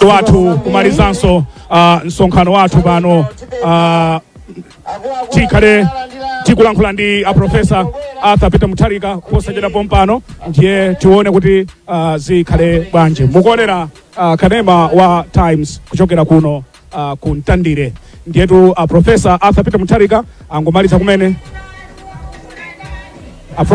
Wathu kumalizanso msonkhano wathu pano, tikhale tikulankhula ndi a Professor Arthur Peter Mutharika posachedwa pompano. Ndiye tione kuti zikhale bwanji. Mukuonera kanema wa Times kuchokera kuno ku Mtandire. Ndiyetu a Professor Arthur Peter Mutharika angomaliza kumene. A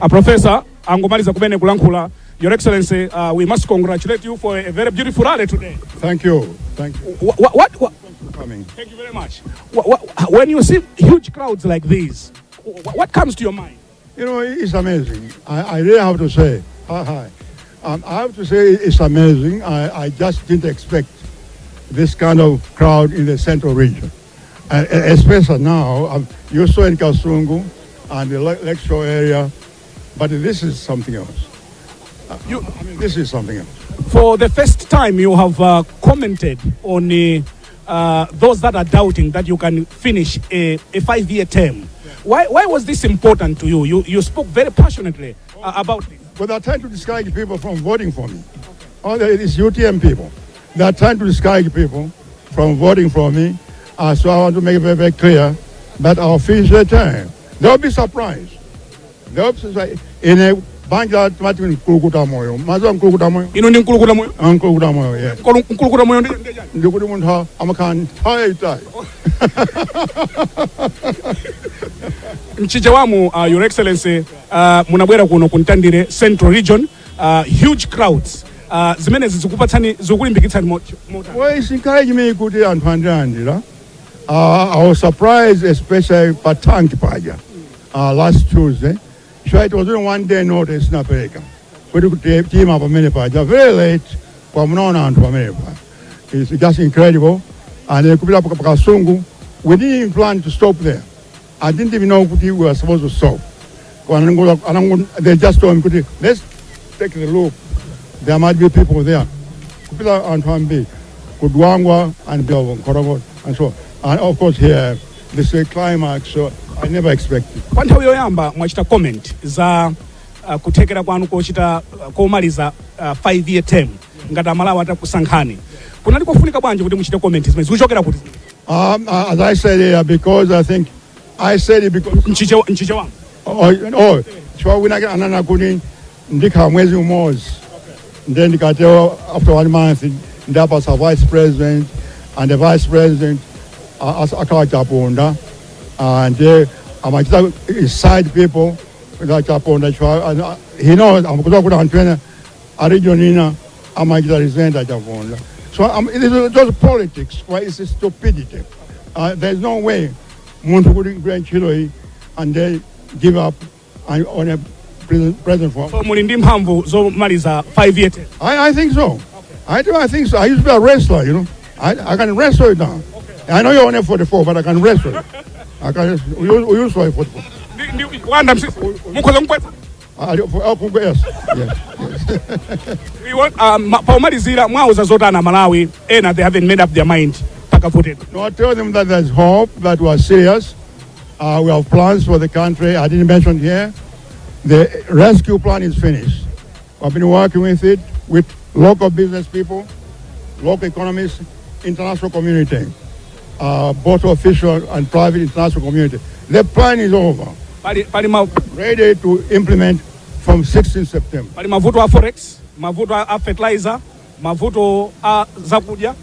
Professor angomaliza kumene kulankhula. Your Excellency, we must congratulate you for a very beautiful rally today. Thank you. Thank you What for coming. Thank you very much. When you see huge crowds like these, what comes to your mind? It's amazing. I really have to say, hi, hi. I have to say it's amazing. I just didn't expect this kind of crowd in the central region. Especially now, you saw in Kasungu and the Lakeshore area, but this is something else. I mean, this is something else. For the first time, you have commented on those that are doubting that you can finish a 5-year term. Why was this important to you? You spoke very passionately about this. But they're trying to discourage people from voting for me. Oh, it's UTM people. They're trying to discourage people from voting for me. So I want to make it very, very clear that I'll finish the term. They'll be surprised. They'll be surprised. In a banja timati Mkulukuta Moyo. Mumadziwa Mkulukuta Moyo? Inu ndi Mkulukuta Moyo? Ah, Mkulukuta Moyo, yeah. Mkulukuta Moyo ndi chani? Ndikuti munthu amakhala nthawi yayitali. Mchichewamu, Your Excellency, munabwera kuno ku Mtandire, Central Region, huge crowds. Zimenezi zikupatsani, zikulimbikitsani motani? Well, it's encouraged me kuti anthu andilandira. I was surprised, especially pa tank paja last Tuesday. So it was only one day notice napereka kuti tiima pamene paja very late kwa munaona anthu pamene paja. It's just incredible. And then kupita pa Kasungu, we didn't even plan to stop there. I didn't even know kuti we were supposed to stop. They just told me kuti let's take the loop. There might be people there. Kupita anthu ambiri ku Dwangwa and Nkhotakota and so on. And of course here, this is a climax, so I never expected. Kwa nthawi yoyamba mwachita comment za kuthekera kwanu kochita komaliza 5-year term ngati Amalawi atakusankhani. Kunali kofunika bwanji kuti muchite comment zimene zikuchokera kuti? As I said here, because I think I said it because Mchichewamu. Oh, chifukwa wina ananena kuti ndikhala mwezi umodzi, then ndikatero after one month ndapasa vice president, and the vice president akhala Chaponda, and amachita side people like Chaponda chifukwa and, he knows, amakudziwa kuti anthu ena a region ina amachita resent Chaponda. So it is just politics. Why, it's stupidity. There's no way munthu kuti kugwira ntchito iyi and then give up and on a president for So muli ndi mphamvu zomaliza 5-year term? I think so. I do. I think so. I used to be a wrestler. I can wrestle it now. I know you're only 44, but I can wrestle it. I can. We used to 44. Ndi Wanda Msisi mukhoza kumkwetsa? Oh, yes. Pomalizira mwauza zotani Malawi ena they haven't made up their mind pakavotedwa? No, I tell them that there's hope, that we are serious. We have plans for the country. I didn't mention here. The rescue plan is finished. I've been working with it, with local business people, local economists, international community, both official and private international community. The plan is over, Pali ma, ready to implement from 16 September. Pali mavuto a forex, mavuto a fertilizer, mavuto a zakudya.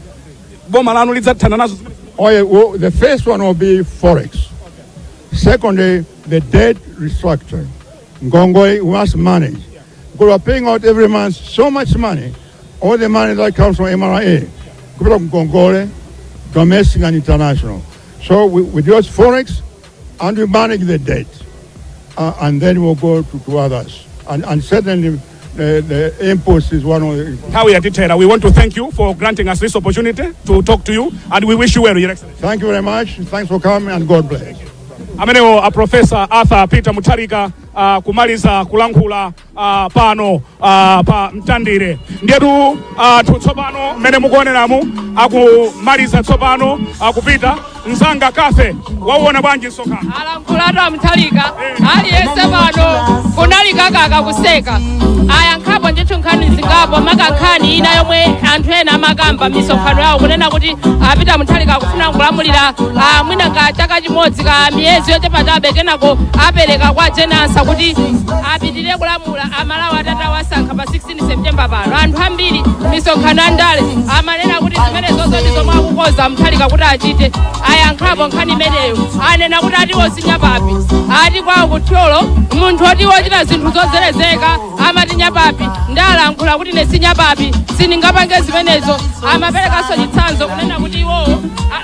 Boma lanu lidzathana nazo zimene? Oh, yeah, well, the first one will be forex. Secondly, the debt restructuring. Ngongole, we must manage. Because we are paying out every month so much money, all the money that comes from MRA, kupita ngongole, domestic and international. So we do forex and we manage the debt. And then we'll go to others. And certainly the inputs is one of the Nthawi yatithera. We want to thank you for granting us this opportunity to talk to you, and we wish you well, Your Excellency. Thank you very much. Thanks for coming and God bless. Amenewo a Professor Arthur Peter Mutharika kumaliza kulankhula pano pa Mtandire. Ndiyetu tsopano mmene mukuoneramu akumaliza tsopano akupita. Mzanga Kafe, wauona bwanji msonkhano? Alankhulatu aMutharika, aliyense pano kunali kakaka kuseka. Ayankhapo ndithu nkhani zingapo, maka nkhani ina yomwe anthu ena amakamba misonkhano yawo kunena kuti apita Mutharika akufuna kulamulira mwina ka chaka chimodzi, ka miyezi yochepa chabe, kenako apereka kwa Jane Ansah kuti apitirire kulamula Amalawi atatawasankha pa 16 September pano. Anthu ambiri misonkhano andale amanena kuti zimene zozo ndi zomwe akukonza Mutharika kuti achite. Ayankhapo nkhani imeneyo, anena kuti atiwo sinyapapi, ati kwawo kuthyolo munthu oti wochita zinthu zozerezeka amati nyapapi. Ndalankhula kuti ine sinyapapi, sindingapange zimenezo. Amaperekanso chitsanzo kunena kuti iwowo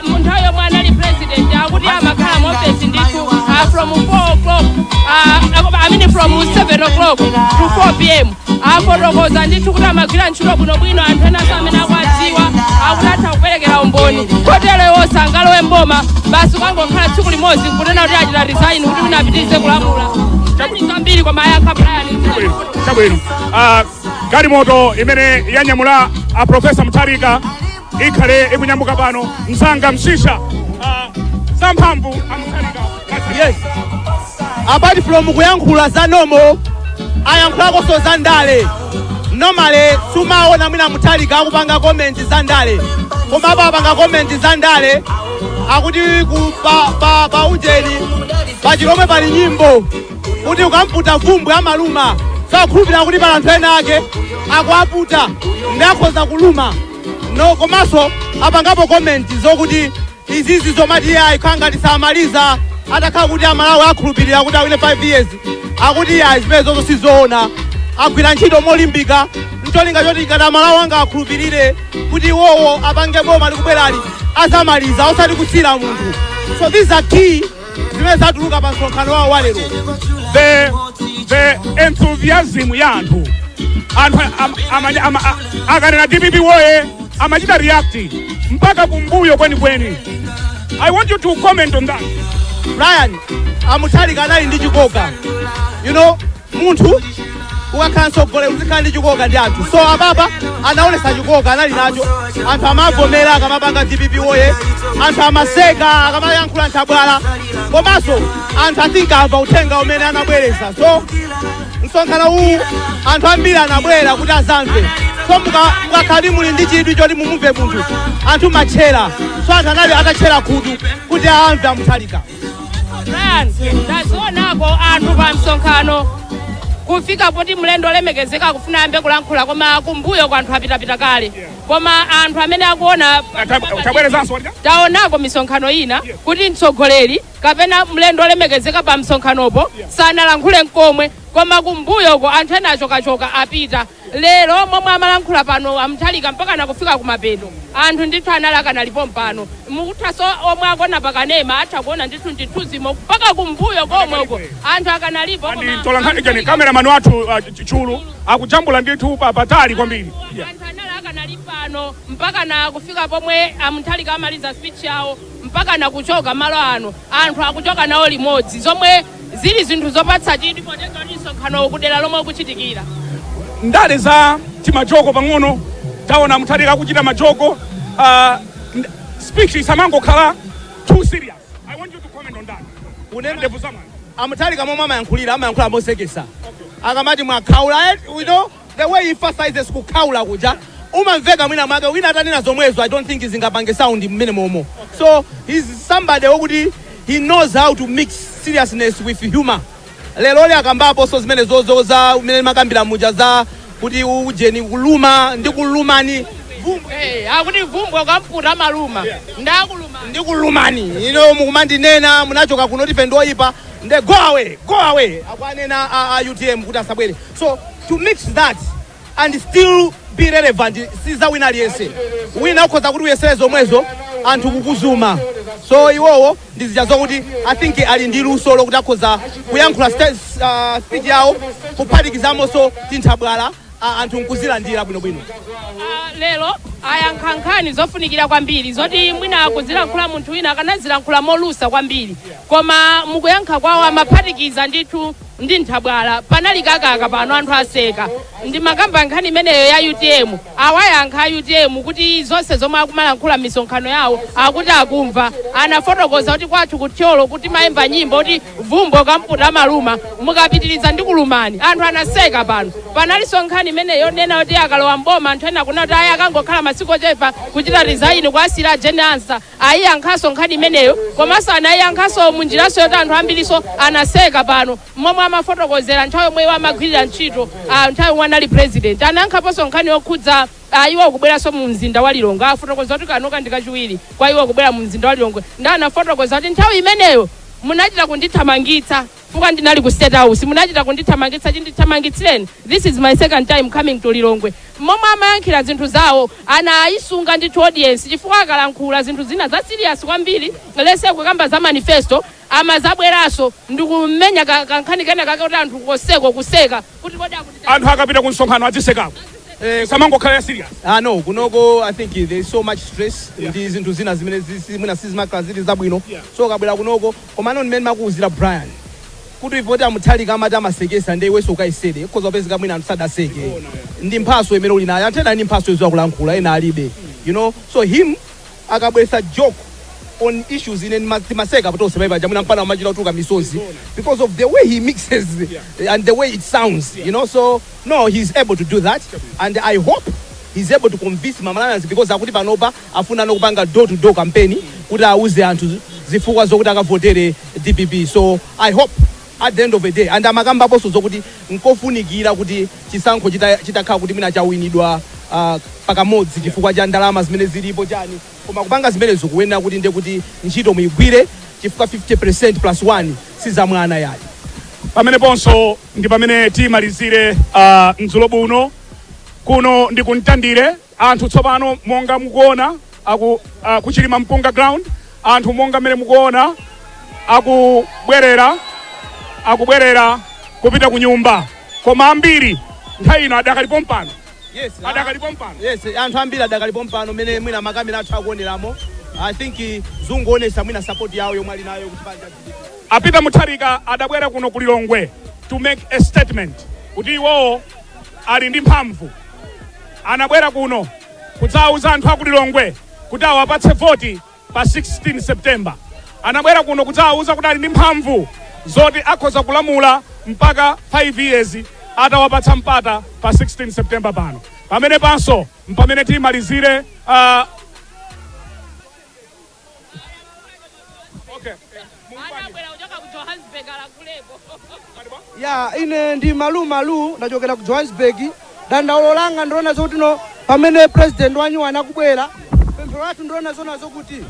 munthu yomwe anali president akuti amakhala mu ofesi ndithu from 4 o'clock, I mean from 7 o'clock to 4 p.m. Afotokoza ndithu kuti amagwira ntchito bwinobwino. Anthu enanso amene akuadziwa akuti atha kuperekera umboni, kotero iwo sangalowe mboma basi ukangokhala tsiku limodzi nkunena kuti achita resign kuti wina apitirize kulamula. Nkhani zambiri koma ayankha Brian. Chabwino. Galimoto imene yanyamula a Professor Mutharika ikhale ikunyamuka pano. Msanga Msisha, zamphamvu aMutharika. Yes, apart from kuyankhula za normal, ayankhulakonso za ndale. Normally sumaona mwina Mutharika akupanga comment za ndale, koma apo apanga comment za ndale. Akuti ku pa ujeni pachilomwe pali nyimbo kuti ukamputa vumbwe amaluma. Sakhulupirira kuti pali anthu ena ake akuaputa ndi akhoza kuluma no. Komanso apangapo comment zokuti izizi zomati iye ayikhala ngati samaliza atakhala kuti Amalawi akhulupirira kuti awine 5 years, akuti iye zimene zozo sizoona, agwira ntchito molimbika ncholinga choti ngati Amalawi anga akhulupirire kuti iwowo apange boma likubwerali azamaliza, osati kusiyira munthu. So these are key zimene zatuluka pa msonkhano wawo walero. The enthusiasm ya anthu, anthu akanena DPP woye, amachita react mpaka kumbuyo kwenikweni. I want you to comment on that. Brian, aMutharika anali ndi chikoka. Munthu ukakhala mtsogoleri uzikhala ndi chikoka ndi anthu. So apapa anaonesa chikoka anali nacho. Anthu amavomera akamapanga DPP woye, anthu amaseka akamayankhula nthabwala, komanso anthu atinkamva uthenga umene anabweresa. So msonkhano uwu anthu ambiri anabwera kuti azamve. So mukakhali muli ndi chidwi choti mumumve munthu, anthu matchera. So anthu anali atatchera khutu kuti amve aMutharika. Brian, ndazionako anthu pa msonkhano kufika poti mlendo olemekezeka akufuna ayambe kulankhula, koma kumbuyo kwa anthu apitapita kale, koma anthu amene akuona Tabwerezanso watika. Taonako misonkhano ina kuti mtsogoleri kapena mlendo olemekezeka pa msonkhanopo sanalankhule nkomwe, koma kumbuyoko anthu ena achokachoka apita. Lero momwe amalankhula pano aMutharika mpaka nakufika kumapeto, anthu ndithu anali akanalipo mpano. Mukuthaso omwe akuona pakanema atha kuona ndithu ndithuzimo mpaka kumbuyo komweko anthu akanalipo. Andi Koma tolankhani chani, cameraman wathu Chulu akujambula ndithu patali kwambiri. Anthu anali akanali pano mpaka na kufika pomwe aMutharika amaliza speech yawo, mpaka na kuchoka malo ano anthu akuchoka nawo limodzi, zomwe zili zinthu zopatsa chidwi potenga kuti msonkhano kudera lomwe ukuchitikira. Ndale za timajoko pang'ono, taona Mutharika akuchita majoko. Speech isamangokhala too serious. I want you to comment on that. Ndevu zamwana. AMutharika momwe amayankhulira, amayankhula mosekesa. Akamati mwakhaula, the way he emphasizes kukhaula kuja umamveka. Mwina mwake wina atanena zomwezo, I don't think zingapange sound mmene momo. So he's somebody wokuti he knows how to mix seriousness with humor. Lero li akambapo so zimene zozo za umene makambira muja za kuti ujeni kuluma ndi kulumani. Akuti vumbwe ukamputa amaluma, ndakuluma. Ndi kulumani ino mukumandinena munachoka kuno tife ndoyipa nde go away, go away, akwanena a UTM kuti asabwere. So to mix that and still be relevant siza wina aliyense. Wina ukhoza kuti uyesere zomwezo, anthu kukuzuma. So iwowo ndizija zokuti I think ali ndi luso lokuti akhoza kuyankhula speech yawo kuphatikizamonso tinthabwala, anthu nkuzilandira bwinobwino. Lero ayankha nkhani zofunikira kwambiri zoti mwina kuzilankhula munthu wina akanazilankhula molusa kwambiri, koma mukuyankha kwawo amaphatikiza ndithu. Ndi nthabwala panali kakaka pano, anthu aseka. Ndi makamba nkhani imeneyo ya UTM. Awayankha a UTM kuti zonse zomwe akumalankhula m'misonkhano yawo akuti akumva. Anafotokoza kuti kwathu kuThyolo kuti mayimba nyimbo kuti vumbo kamputa maluma, mukapitiriza ndi kulumani. Anthu anaseka pano. Panalinso nkhani imeneyo yonena kuti akalowa mboma, anthu ena kunena kuti ayi, akangokhala masiku ochepa kuchita resign kwasira a Jane Ansah. Ayiyankhanso nkhani imeneyo, komanso anayiyankhanso munjiraso yoti anthu ambiriso anaseka pano, momwe amafotokozera nthawi yomwe iwo amagwirira ntchito, nthawi yomwe anali president. Anayankhaponso nkhani yokhudza iwo kubweranso mu mzinda wa Lilongwe. Afotokoza kuti kanoka ndi kachiwiri kwa iwo kubwera mu mzinda wa Lilongwe, ndi anafotokoza kuti nthawi imeneyo munachita kundithamangitsa fuka ndinali ku State House, munachita kundithamangitsa chindithamangitsireni. This is my second time coming to Lilongwe. Momwe amayankhira zinthu zawo, anayisunga ndithu audience, chifukwa akalankhula zinthu zina za serious kwambiri, lese kukamba za manifesto, amazabweranso ndikumenya kankhani kena kake kuti anthu koseko kuseka kuti kodi akuti Anthu akapita ku msonkhano azisekako, samangokhala ya serious. Ah no, kunoko I think there is so much stress ndi zinthu zina zimene mwina sizimakhala zili zabwino. So kabwera kunoko, komano ndimene makuwuzira Brian kuti poti amuthalika amati amasekesa, ndi iwenso ukayesere, khoza kupezeka mwina anthu sadaseke. Ndi mphaso imene uli nayo. Anthu ena ndi mphaso yoziwa kulankhula, ena alibe. So him akabweresa joke on issues, ine timaseka patonse paipaja, mwina mpana amachita kutuluka misozi because of the way he mixes and the way it sounds. So no, he's able to do that and I hope he's able to convince Mamalawians, because akuti panopa afuna nokupanga door to door campaign kuti auze anthu zifukwa zokuti akavotere DPP. So I hope at the end of the day, and amakambaponso zokuti nkofunikira kuti chisankho chitakhala kuti mwina chawinidwa pakamodzi chifukwa cha ndalama zimene zilipo chani, koma kupanga zimenezo kuyenera kuti ndiye kuti ntchito muyigwire, chifukwa 50% plus 1 sizamwana yayi. Pameneponso ndi pamene timalizire mdzulo buno kuno ndi kuMtandire. Anthu tsopano monga mukuona aku kuChilima Mpunga ground, anthu monga mmene mukuona akubwerera kupita ku nyumba, koma ambiri nthawi ino adakalipo mpano. Yes. Adakalipo mpano. Yes, anthu ambiri adakalipo mpano mmene mwina makamera athu akuoneramo. I think zunguonesa mwina support yawo yomwe ali nayo kuchipani cha DPP. A Peter Mutharika adabwera kuno ku Lilongwe to make a statement kuti iwowo ali ndi mphamvu. Anabwera kuno kudzawuza anthu aku Lilongwe kuti awapatse voti pa 16 September. Anabwera kuno kudzawuza kuti ali ndi mphamvu zoti akhoza kulamula mpaka 5 years atawapatsa mpata pa 16 September pano. Pamene panso mpamene timalizire okay. Anabwera kuchoka ku Johannesburg alakulepo. Ya, ine ndi Malu Malu, ndachokera ku Johannesburg. Dandaulo langa ndiona zokuti no, pamene president wanyu anakubwera, pemphero lathu ndiona zona zokuti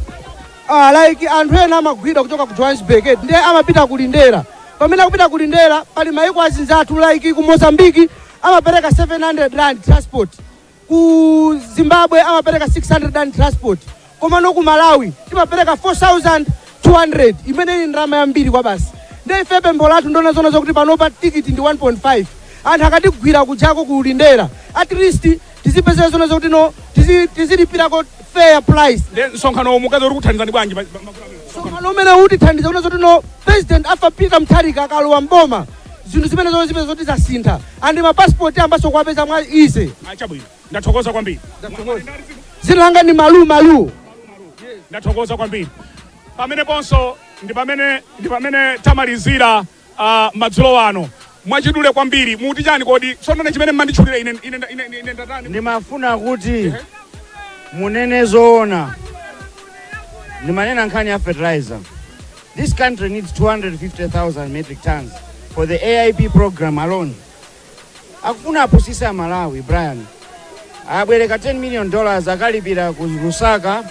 like anthu ena amagwidwa kuchoka ku Johannesburg, ndiye amapita kulindera. Pamene akupita kulindera, pali maiko azinzathu like ku Mozambiki amapereka 700 rand transport, ku Zimbabwe amapereka 600 rand transport, koma no ku Malawi timapereka 4200, imene ili ndalama yambiri kwa basi. Ndiye ife pempho lathu ndiona zona zokuti panopa tikiti ndi 1.5, anthu akatigwira kujako kulindera, at least tizipezera zona zokuti no tizilipirako fair price. Ndiye msonkhano mukazi uri kuthandizani bwanji Msonkhano umene utithandiza kuna zoti no, President Arthur Peter Mutharika akalowa mboma, zinthu zimene zomwe zipeza zoti zasintha and mapasipoti ambaso kuwapeza mwa easy. Ah, chabwino, ndathokoza kwambiri. Dzina langa ndi Malu Malu. Ndathokoza kwambiri. Pameneponso ndi pamene tamalizira madzulo ano. Mwachidule kwambiri, muti chani kodi tsonane chimene mmanditchulira ine ndatani? Ndimafuna kuti munene zoona. Ndimanena nkhani ya fertilizer. This country needs 250,000 metric tons for the AIP program alone. Akufuna apusisa Malawi, Brian. Abwereka $10 million, akalipira ku Lusaka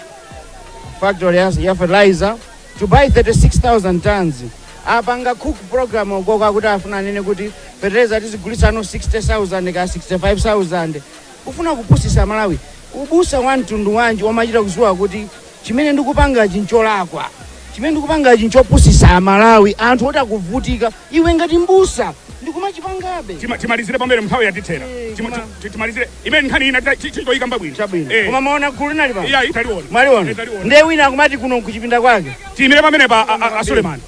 factory ya fertilizer to buy 36,000 tons. Apanga cook program ukoka kuti afuna anene kuti fertilizer tizigulitsano 60,000 ka 65,000, kufuna kupusisa Malawi. Ubusa wa mtundu wanji wamachita kuziwa kuti chimene ndikupangachi ncholakwa, chimene ndikupangachi nchopusisa Malawi, anthu oti akuvutika, iwe ngati mbusa ndikumachipangabe? Timalizire pamene nthawi yatithera. Timalizire imene nkhani ina tichoyikamba bwino. Chabwino. Eh. Koma maona gulu linali pano? Iya, italiona. Mwaliona? Italiona. Ndiye wina akumati kuno kuchipinda kwake. Tiyimire pamene pa a Suleiman.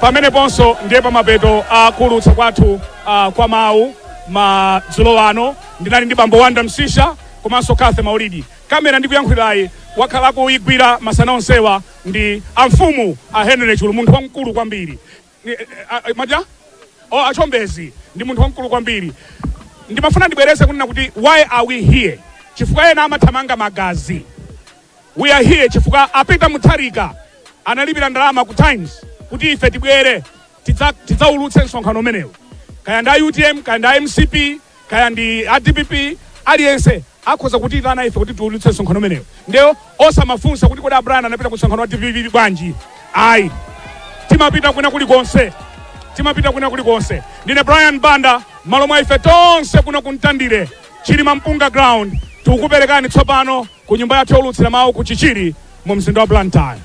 Pameneponso ndiye pamapeto akulutsa kwathu kwa mawu madzulo ano. Ndinali ndi bambo Wanda Msisha komanso Kathe Maulidi. Kamera ndikuyankhulirayi wakhala kuyigwira masana onsewa ndi amfumu a Henry Chulu, munthu wamkulu kwambiri. Maja o achombezi ndi munthu wamkulu kwambiri. Ndimafuna ndibwereze kunena kuti why are we here? Chifukwa ena amathamanga magazi. We are here chifukwa a Peter Mutharika analipira ndalama ku Times kuti ife tibwere tidzaulutse msonkhano umenewu. Kaya ndi a UTM, kaya ndi a MCP, kaya ndi a DPP, aliyense akhoza kutiyitana ife kuti tiulutse msonkhano umenewu. Ndiyo osamafunsa kuti kodi aBrian anapita ku msonkhano wa DPP bwanji? Ayi, timapita kwina kulikonse, timapita kwina kulikonse. Ndine Brian Banda, malo mwa ife tonse kuno kuMtandire Chilima Mpunga Ground, tikukuperekani tsopano ku nyumba yathu youlutsira mawu ku Chichiri mu mzinda wa Blantyre.